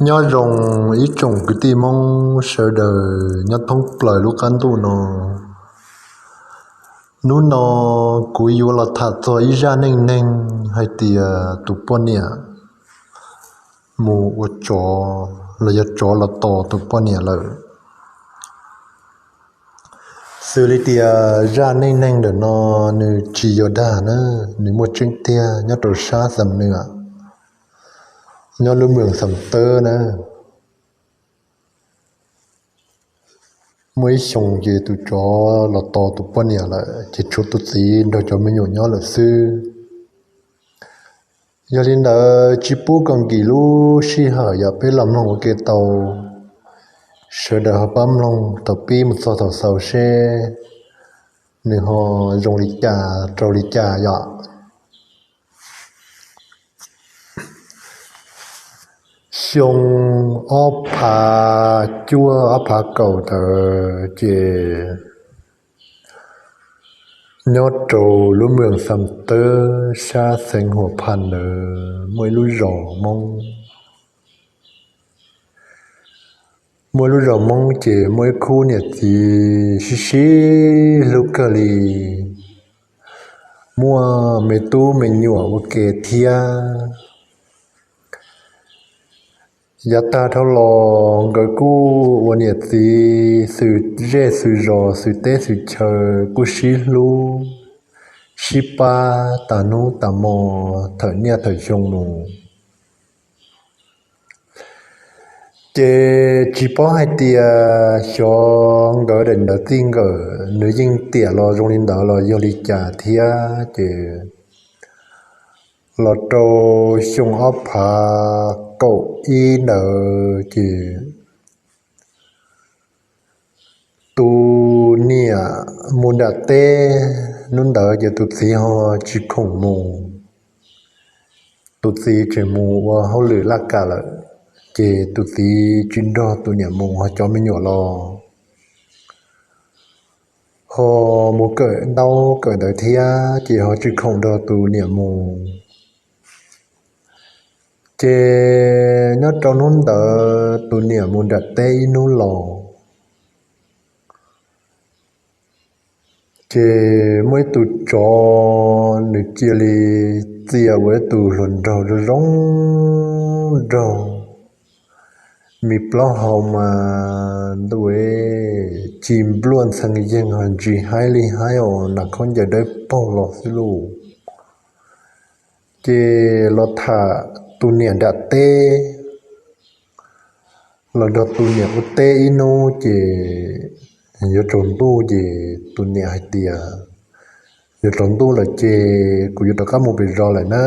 Nyob zoo ib tsoom kwv tij Hmoob sawv daws nyob thoob plaws lub qab ntuj no. Hnub no kuv yuav los tham txog ib zaj neej neeg hais tias tus poj niam mus ua tsov los yog tsov los tos tus poj niam lawm. Xws li tias zaj neej neeg ntawm no nws tsis yog dag na, nws muaj tseeb tiag nyob rau sab Xam Nws, nyob lub moos Xam Tawb na. Muaj ib xyoo ces tus tsov los tos tus poj niam lawm ces tshuav tus txiv nrog cov me nyuam nyob lawm xwb. Yog li ntawd tsis pub kom nkim lub sij hawm yom, peb los mloog ua ke tau. Sawv daws ho pab mloog thaum pib mus txog thaum xaus seb nws ho zoo li cas rau li cas yom. Xyoo ob phav cuaj ob phav kaum ntawd ces nyob rau lub moos Xam Tawb sab xeev Huam Phas ntawd muaj ib lub zos Hmoob. Muaj ib lub zos Hmoob ces muaj ib khub niam txiv sib sib hlub kawg li, muaj me tub me nyuam ua ke thiab. Yav tag dhau los nkawd kuj ua niam txiv xws zej xws zos xws teb xws chaw, kuj sib hlub sib pab tas hnub tas hmo, thawm niaj thawm xyoo mus. Ces tsis paub hais tias xyov nkawd daim ntawv txij nkawm nws yeej tiam los zoo li ntawd los yog li cas thiab ces los rau xyoo ob phav kaum ib ntawd ces tus niam mus nram teb, hnub ntawd ces tus txiv ho tsis khoom mus. Tus txiv tseem mus ua hauj lwm laj kam lawm, ces tus txiv tsis nrog tus niam mus, ho cov me nyuam los ho mus kawm ntaub kawm ntawv thiab ces ho tsis khoom nrog tus niam mus. Ces nyob rau hnub ntawd tus niam mus nram teb ib hnub los, ces muaj ib tug tsov nws cia li txia ua ib tug hluas nraug zoo zoo nraug, me plaub hau mas ntuj, ci npluaj ntxhee yeeg ho ntsis haib li haib os, nas khaub ncaws dawb paug los xwb lauj. Ces los tham tus niam nram teb, los nrog tus niam ua teb ib hnub ces yuav tsaus ntuj ces tus niam hais tias, yuav tsaus ntuj lawm ces kuv yuav rov qab mus pem zos lawm na.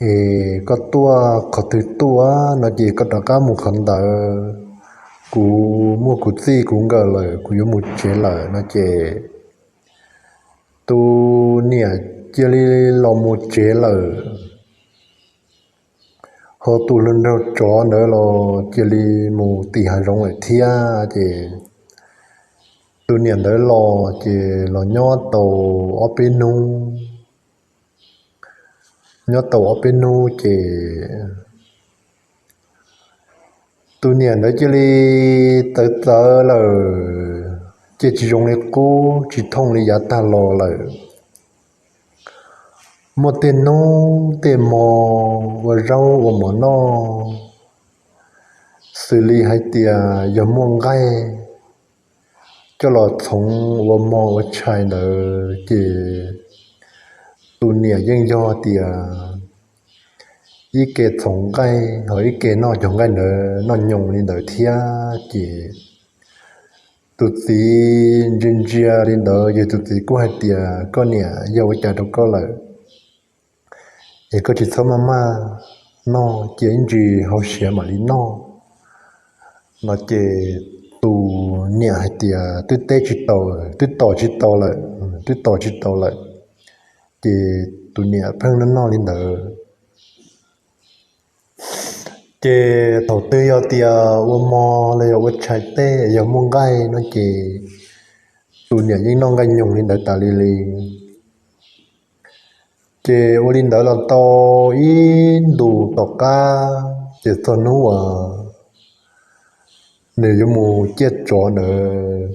Es koj tuaj qhov twg tuaj no ces koj rov qab mus qhov ntawd, kuv muaj kuv txij kuv nkawm lawm, kuv yuav mus tsev lawm no ces tus niam cia li los mus tsev lawm. Ho tus hluas nraug tsov ntawd los cia li mus tim hav zoov lawm thiab ces tus niam ntawd los ces los nyob tau ob peb hnub. Nyob tau ob peb hnub ces tus niam ntawd cia li txawv txawv lawm, ces tsis zoo li qub, tsis thooj li yav tag los lawm. Muaj tej hnub tej hmo ua zaub ua mov noj, xws li hais tias yog muaj nqaij coj los txhoov ua mov ua tshais ntawd ces tus niam yeej yog tias ib ke txhoov nqaij ho ib ke noj cov nqaij ntawd noj nyoos li ntawd thiab ces tus txiv ntsia ntsia li ntawd ces tus txiv kuj hais tias, koj niam, yog ua cas rau koj lawm es koj tsis txhob maj maj noj, cia ib ntsis hauv siav mam li noj no ces tus niam hais tias twb teb tsis tau, twb tos tsis tau lawm, twb tos tsis tau lawm ces tus niam pheej noj noj li ntawd. Ces thaum twg yog tias ua mov los yog ua tshais tej yog muaj nqaij no ces tus niam yeej noj nqaij nyoos li ntawd tas li li. Ces ua li ntawd los tau ib ntus tom qab, ces txog hnub uas nws yuav mus ciaj tsov ntawd,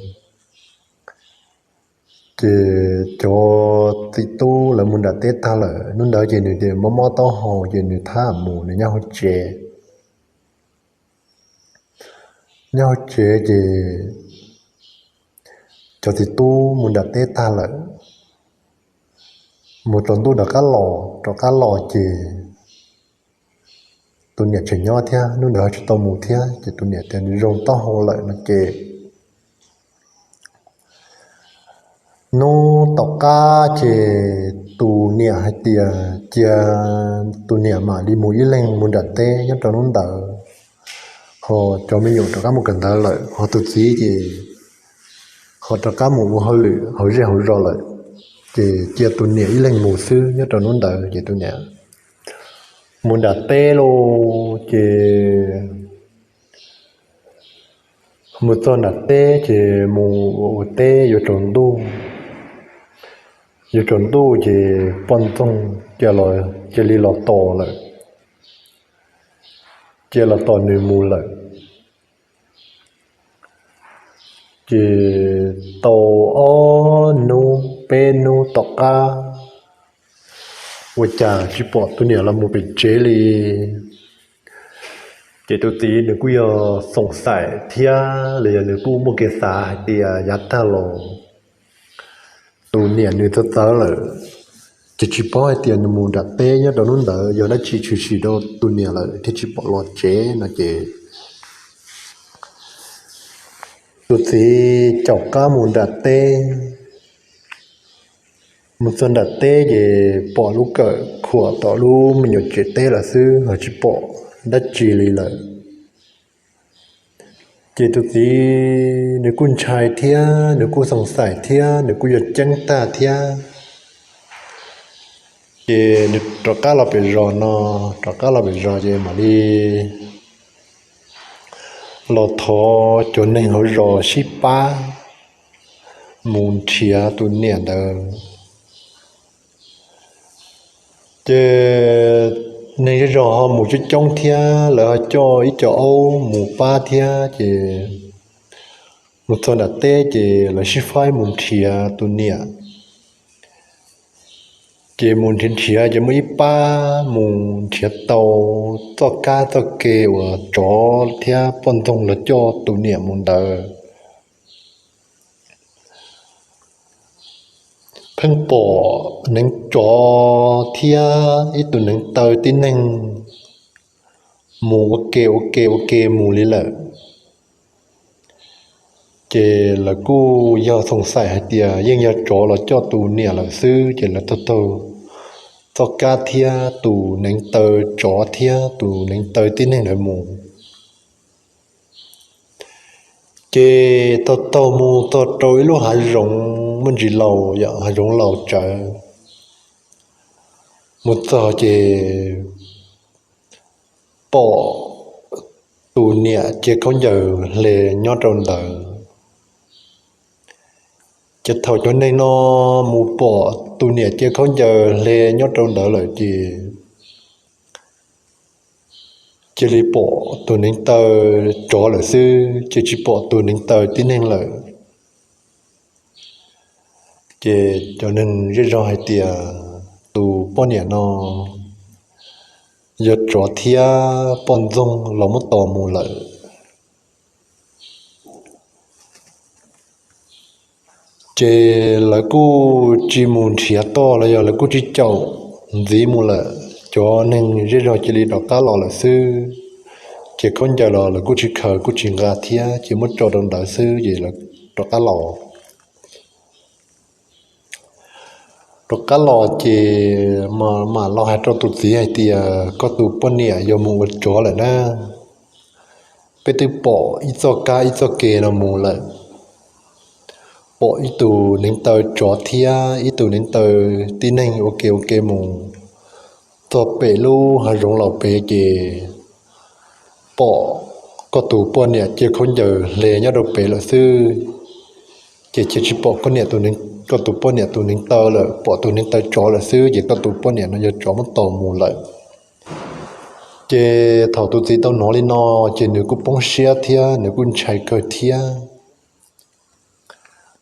ces cov txiv tub lawv mus nram teb tag lawm. Hnub ntawd ces nws mob mob taub hau, ces nws thab mus, nws nyob hauv tsev. Nyob hauv tsev ces cov txiv tub mus nram teb tag lawm, mus tsaus ntuj rov qab los, rov qab los ces tus niam tseem nyob thiab, hnub ntawd ho tsis tau mus thiab, ces tus niam tias nws zoo taub hau lawm no ces hnub tom qab ces tus niam hais tias cia tus niam mam li mus ib leeg mus nram teb nyob rau hnub ntawd, ho cov me nyuam rov qab mus kawm ntawv lawm, ho tus txiv ces ho rov qab mus ua hauj lwm hauv zej hauv zos lawm, ces cia tus niam ib leeg mus xwb nyob rau hnub ntawd. Ces tus niam mus nram teb lauj, ces mus txog nram teb ces mus ua teb yuav tsaus ntuj, yuav tsaus ntuj ces poj ntxoog cia li los tos lawm, cia los tos nws mus lawm. Ces tau ob hnub peb hnub tom qab, ua cas tsis pom tus niam los mus pem tsev li. Ces tus txiv nws kuj yog xoom xaim thiab los yog nws kuj muaj kev xav hais tias yav tag los tus niam nws txawv txawv lawm, ces tsis paub hais tias nws mus nram teb nyob rau hnub ntawd yog dab tsi tshwm sim rau tus niam lawm thiaj tsis pom los tsev no ces tus txiv caum qab mus nram teb. Mus txog nram teb ces pom lub kawm khuam tom lub me nyuam tsev teb lawm xwb, ho tsis pom dab tsi li lawm. Ces tus txiv nws kuj ntshai thiab nws kuj xoom xaim thiab nws kuj yog ceeb tag thiab. Ces nws rov qab los pem zos no, rov qab los pem zos ces mam li los thov cov neeg hauv zos sib pab mus nrhiav tus niam ntawd. Ces neeg zej zog ho mus coob coob thiab lawv ho coj ib co aub mus pab thiab ces mus txog nram teb ces lawv sib faib mus nrhiav tus niam. Ces mus nrhiav nrhiav ces muaj ib pab mus nrhiav tau txoj kab txoj ke uas tsov thiab poj ntxoog los coj tus niam mus ntawd. Pheej pom neev tsov thiab ib tug neev taw tib neeg mus ua ke ua ke ua ke mus li lawm. Ces lawv kuj yog xoom xaim hais tias yeej yog tsov los coj tus niam lawm xwb, ces lawv taug taug txoj kab thiab tus neev taw tsov thiab tus neev taw tib neeg ntawd mus. Ces taug taug mus txog rau ib lub hav zoov muaj ntsis laus, yog hav zoov laus tsawv. Mus txog ces pom tus niam cia khaub ncaws hle nyob rau ntawd. Ces thaum cov neeg no mus pom tus niam cia khaub ncaws hle nyob rau ntawd lawm ces cia li pom tus neev taw tsov lawm xwb, ces tsis pom tus neev taw tib neeg lawm. Ces cov neeg zej zog hais tias tus poj niam no yog tsov thiab poj ntxoog los muab tom mus lawm. Ces lawv kuj tsis mus nrhiav toj los yog lawv kuj tsis caum ntxiv mus lawm, cov neeg zej zog cia li rov qab los lawm xwb. Ces khaub ncaws los lawv kuj tsis khaws kuj tsis nqa thiab, ces muab tso rau ntawd xwb ces lawv rov qab los. Rov qab los ces mam los hais rau tus txiv hais tias koj tus poj niam yog mus ua tsov lawm na. Peb twb pom ib txoj kab ib txoj ke no mus lawm, pom ib tug neev taw tsov thiab ib tug neev taw tib neeg ua ke ua ke mus txog pem lub hav zoov laus pem ces pom koj tus poj niam cia khaub ncaws hle nyob rau pem lawm xwb, ces cia tsis pom koj niam tus neev koj tus poj niam tus neev taw lawm, pom tus neev taw tsov lawm xwb ces koj tus poj niam no yog tsov muab tom mus lawm. Ces thaum tus txiv tau hnov li no ces nws kuj poob siab thiab nws kuj ntshai kawg thiab.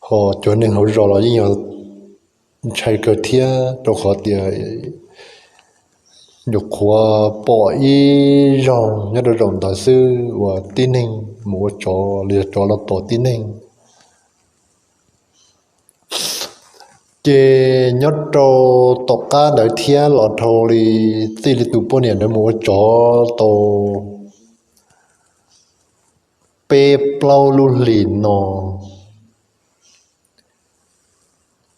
Ho cov neeg hauv zos los yeej yog ntshai kawg thiab rau qhov tias nyuam qhuav pom ib zaug nyob rau zaum ntawd xwb uas tib neeg mus ua tsov los yog tsov los tom tib neeg. Ces nyob rau tom qab ntawd thiab los dhau li txij li tus poj niam ntawd mus ua tsov tau peb plaub lub hlis no,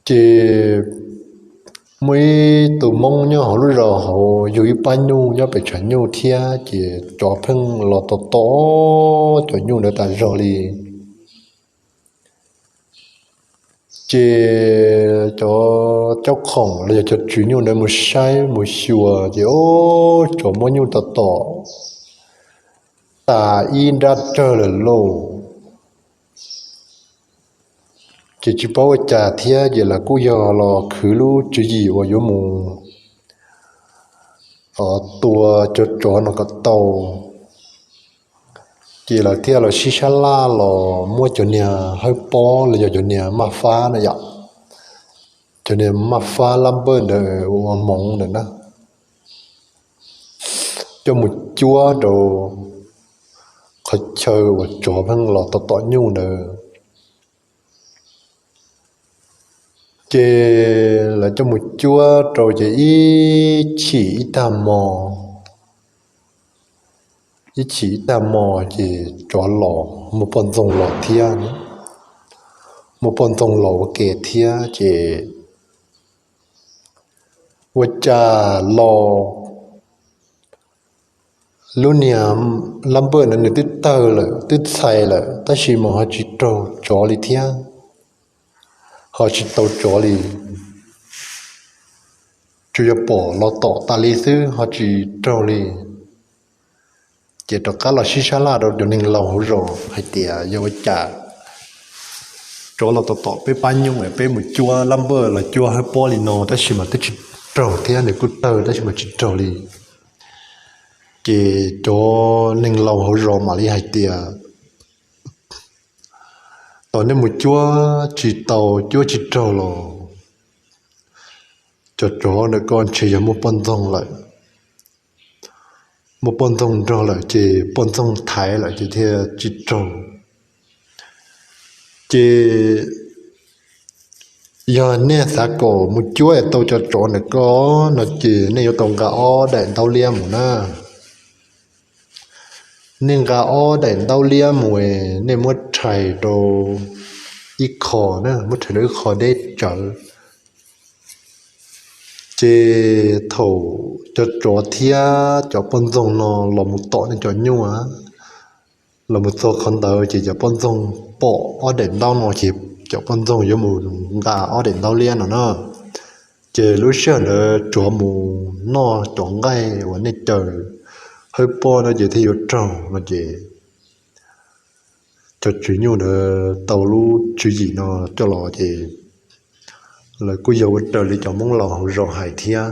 ces muaj ib tug Hmoob nyob hauv lub zos hauv yug ib pab nyuj nyob pem tshav nyuj thiab ces tsov pheej los tom tom cov nyuj ntawd tas zog li. Ces cov caub khoom los yog cov tswv nyuj ntawd mus saib mus xyuas ces o, tsov muab nyuj tom tom tas ib nrab rawg lawm lauj. Ces tsis paub ua cas thiab ces lawv kuj yog los khwv lub tswv yim uas yuav mus tua cov tsov no kom tau. Ces lawv thiaj los sib sab laj los muab cov niag hawb pob los yog cov niag maj fab na yom, cov niag maj fab lab npawj ntawd ua hmoov ntawd na, coj mus cuab rau qhov chaw uas tsov pheej los tom tom nyuj ntawd. Ces lawv coj mus cuab rau ces ib chim ib tag hmo, ib chim ib tag hmo ces tsov los muaj poj ntxoog los thiab, muaj poj ntxoog los ua ke thiab ces ua cas los lub niag lab npawj ntawd nws twb tawg lawm twb txhais lawm tab sis mas ho tsis raug tsov li thiab, ho tsis tau tsov li, tsuas yog pom los tom tas li xwb ho tsis raug li. Ces rov qab los sib sab laj rau cov neeg laus hauv zos hais tias yog ua cas tsov los tom tom peb pab nyuj, peb mus cuab lab npawj los cuab hawb pob li no tab sis mas twb tsis raug thiab, nws kuj tawg tab sis mas tsis raug li. Ces cov neeg laus hauv zos mam li hais tias, tom nej mus cuab tsis tau, cuab tsis raug los cov tsov ntawm koj ntshe yog muaj poj ntxoog lawm, muaj poj ntxoog nrog lawm ces poj ntxoog thaiv lawm ces thiaj tsis raug. Ces yog nej xav kom mus cuab es tau cov tsov ntawm koj no ces nej yuav tau nqa ob daim ntaub liab mus na. Nej nqa ob daim ntaub liab mus, nej muab rhais rau ib qho na, muab rhais rau ib qho deb tsawv. Ces thaum cov tsov thiab cov poj ntxoog no los mus tom nej cov nyuj, los mus txog qhov ntawd ces cov poj ntxoog pom ob daim ntaub no ces cov poj ntxoog yuav mus nqa ob daim ntaub liab no na. Ces lub sij hawm ntawd tsov mus noj cov nqaij uas nej caws hawb pob no ces thiaj yuav raug no ces cov tswv nyuj ntawd tau lub tswv yim no coj los ces lawv kuj yog ua raws li cov Hmoob laus hauv zos hais thiab.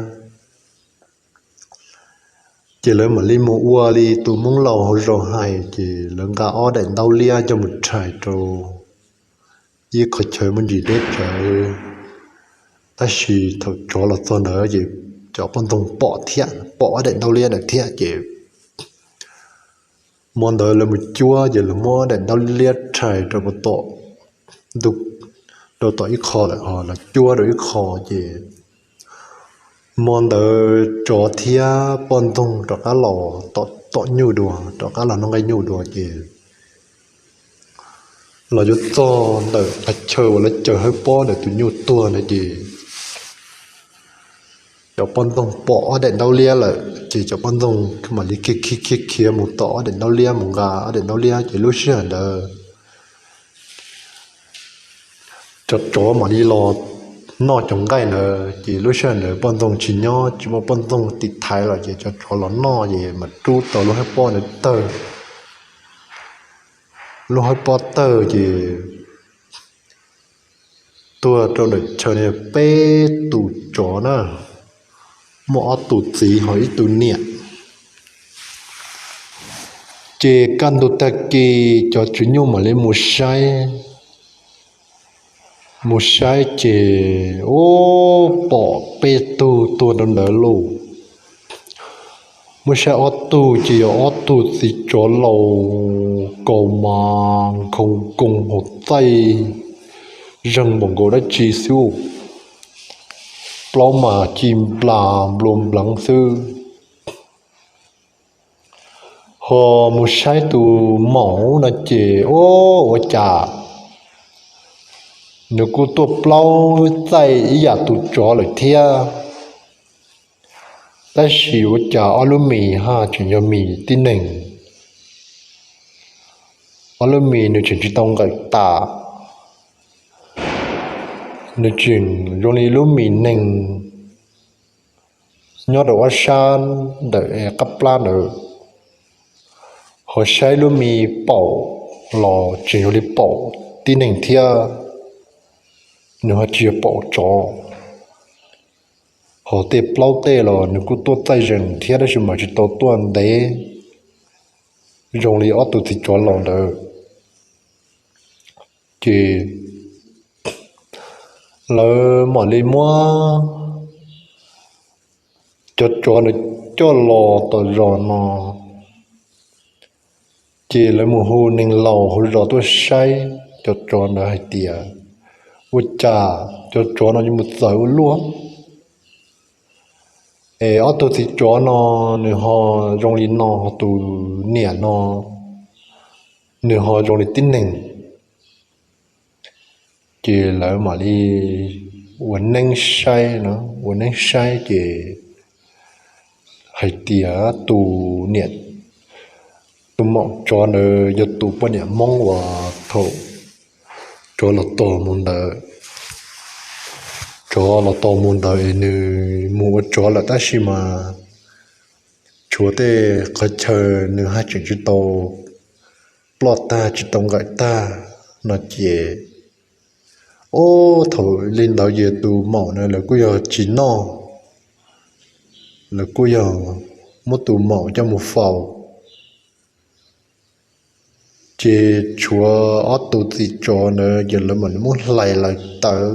Ces lawv mam li mus ua li tus Hmoob laus hauv zos hais ces lawv nqa ob daim ntaub liab coj mus rhais rau ib qhov chaw muaj ntsis deb tsawv. Tab sis thaum tsov los txog ntawd ces cov poj ntxoog pom thiab, pom ob daim ntaub liab ntawd thiab ces hmo ntawd lawv mus cuab ces lawv muab ob daim ntaub liab rhais rau tom, rau tom ib qho lawm, lawv cuab rau ib qho ces hmo ntawd tsov thiab poj ntxoog rov qab los tom nyuj dua, rov qab los noj nqaij nyuj dua ces los yuav txog ntawm qhov chaw uas lawv caws hawb pob ntawm tus nyuj tuag ntawd ces cov poj ntxoog pom ob daim ntaub liab lawm ces cov poj ntxoog mam li khiav khiav khiav khiav mus tom ob daim ntaub liab, mus nqa ob daim ntaub liab ces lub sij hawm ntawd cov tsov mam li los noj cov nqaij ntawd ces lub sij hawm ntawd poj ntxoog tsis nyob, tsis muaj poj ntxoog tiv thaiv los ces cov tsov los noj ces mam rub tau lub hawb pob ntawd tawg. Lub hawb pob tawg ces Tuag rau ntawm chaw no peb tus tsov na, muaj ob tug txiv ho ib tug niam. Ces kaj ntug tag kis cov tswv nyuj mam li mus saib, mus saib ces ub, pom peb tug tuag rau ntawd lauj. Muab saib ob tug ces yog ob tug txiv tsov laus, kaus mas nkhoos koos hauv txaij zeeg npaum nkaus dab tsi xwb, plaub mas ci nplas nplua npleev xwb. Ho mus saib tus maum no ces ub, ua cas nws kuj tuaj plaub txaij ib yam tus tsov lawm thiab, tab sis ua cas ob lub mis haj tseem yog mis tib neeg. Ob lub mis nws tseem tsis tau nqawm tas, nws tseem zoo li lub mis neeg nyob rau ob sab ntawm qab plab ntawd. Ho saib lub mis paum los tseem zoo li paum tib neeg thiab, nws ho tsis yog paum tsov. Ho tej plaub tej los nws kuj tuaj txaij zeeg thiab tab sis mas tsis tau tuaj ntev zoo li ob tug txiv tsov laus ntawd. Ces lawv mam li muab cov tsov ntawd coj los tom zos no. Ces lawv mus hu neeg laus hauv zos tuaj saib cov tsov ntawd hais tias, ua cas cov tsov no yuav mus txawv ua luaj? Es ob tug txiv tsov no nws ho zoo li no, tus niam no nws ho zoo li tib neeg. Ces lawv mam li ua neeb saib no, ua neeb saib ces hais tias tus niam, tus maum tsov ntawd yog tus poj niam Hmoob uas thaum tsov los tos mus ntawd. Tsov los tos mus ntawd es nws mus ua tsov lawm tab sis mas tshuav tej qhov chaw nws haj tseem tsis tau ploj tag tsis tau nqawm tag no ces, ub, thaum li ntawd ces tus maum na lawv kuj yog tsis noj, lawv kuj yog muab tus maum coj mus faus. Ces tshuav ob tug txiv tsov ntawd ces lawv mam li muab hlais lawv tawv,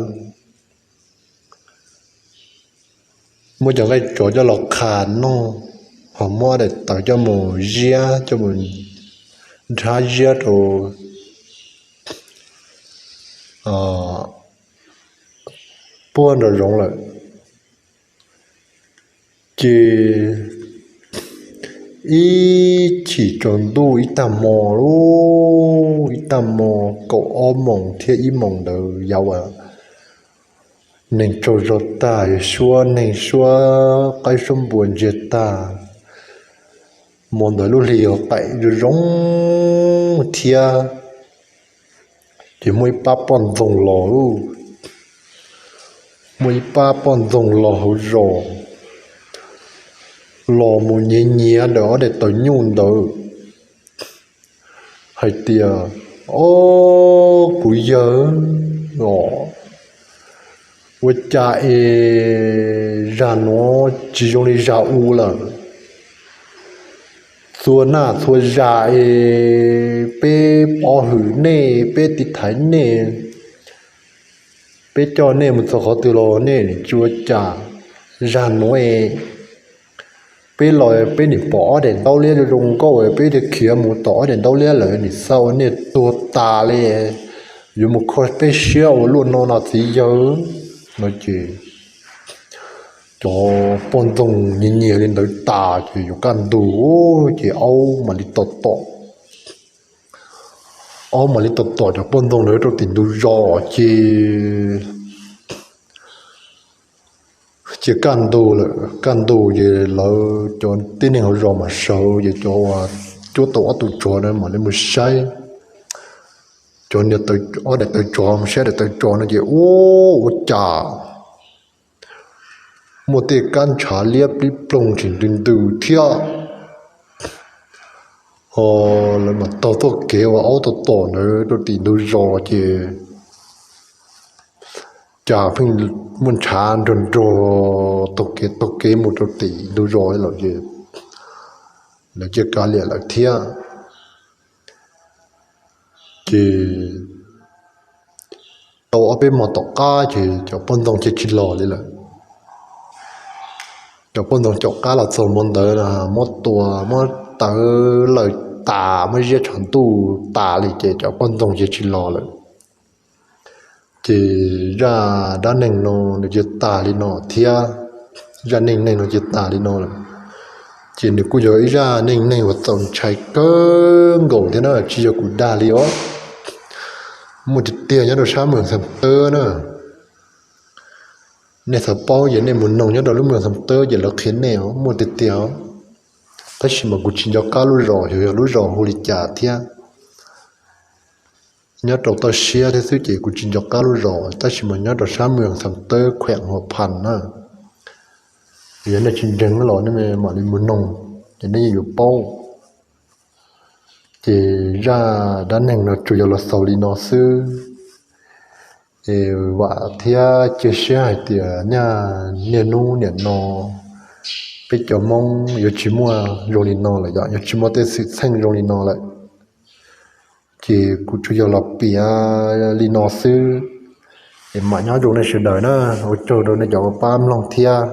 muab cov nqaij tsov coj los qha noj, ho muab daim tawv coj mus ziab, coj mus nrhab ziab rau puag nraum zoov lawm. Ces ib chim tsaus ntuj ib tag hmo, ib tag hmo kaum ob moos thiab ib moos ntawd yog uas neeg tsaug zog tag, yog suab neeg suab qaib suab npua ntsiag tag, hmo ntawd lub hli yog qaim zoo zoo thiab. Ces muaj ib pab poj ntxoog los, muaj ib pab poj ntxoog los hauv zos, los mus nyiav nyiav ntawm ob daim tawv nyuj ntawd hais tias, ob, kuv yawg os, ua cas es zag nuav tsis zoo li zag u lawm? Txhua naj txhua zag es peb pov hwm nej, peb tiv thaiv nej, peb coj nej mus txog qhov twg los nej tsis ua cas. Zag nuav es peb los peb nim pom ob daim ntaub liab zoo zoo nkauj, peb thiaj khiav mus tom ob daim ntaub liab lawm, nim xa ua nej tuag tas li, yuav mus kho peb siab ua luaj no no txiv yawg. No ces cov poj ntxoog nyiav nyiav li ntawd tas ces yuav kaj ntug ces aub mam li tom tom, aub mam li tom tom cov poj ntxoog ntawd rau tim ntug zos ces, ces kaj ntug lawm, kaj ntug ces lawv cov tib neeg hauv zos mas sawv, ces cov uas cuab tau ob tug tsov na mam li mus saib cov niag ob daim tawv tsov, mus saib daim tawv tsov no ces ua, ua cas muaj tej kab ntshav liab plib ploog tsis ntws ntws thiab. Ho lawv mam taug txoj kev uas aub tom tom ntawd rau tim ntug zos ces cas pheej muaj ntshav nrog nrog taug kev taug kev mus rau tim ntug zos lawm ces lawv cia kav liam lawm thiab. Ces tau ob peb hmo tom qab ces cov poj ntxoog cia tsis los li lawm. Cov poj ntxoog caum qab los txog hmo ntawd muab tua muab tawv lawm tas, muab ziab tshav ntuj tas li ces cov poj ntxoog cia tsis los lawm. Ces zaj dab neeg no nws cia tag li no thiab. Zaj neej neeg no cia tag li no lawm. Ces nws kuj yog ib zaj neej neeg uas txaus ntshai kawg nkaus thiab na, tsis yog kuv dag li os. Muaj tiag tiag nyob rau sab moos Xam Tawb na. Nej xav paub ces nej mus noog nyob rau lub moos Xam Tawb ces lawv qhia nej os, muaj tiag tiag os. Tab sis mas kuv tsis nco qab lub zos, yog yog lub zos hu li cas thiab. Nyob rau toj siab thiab xwb ces kuv tsis nco qab lub zos, tab sis mas nyob rau sab moos Xam Tawb, khueem Huam Phas na. Yog nej tsis ntseeg los nej mam li mus noog ces nej yeej yuav paub. Ces zaj dab neeg no tsuas yog los xaus li no xwb. Es vam thiab cia siab hais tias nyaj niaj hnub niam no peb cov Hmoob yuav tsis muaj zoo li no lawm, yog yuav tsis muaj tej xwm txheej zoo li no lawm. Ces kuv tsuas yog los piav li no xwb, es mam nyob zoo nej sawv daws na. Ua tsaug rau nej cov pab mloog thiab.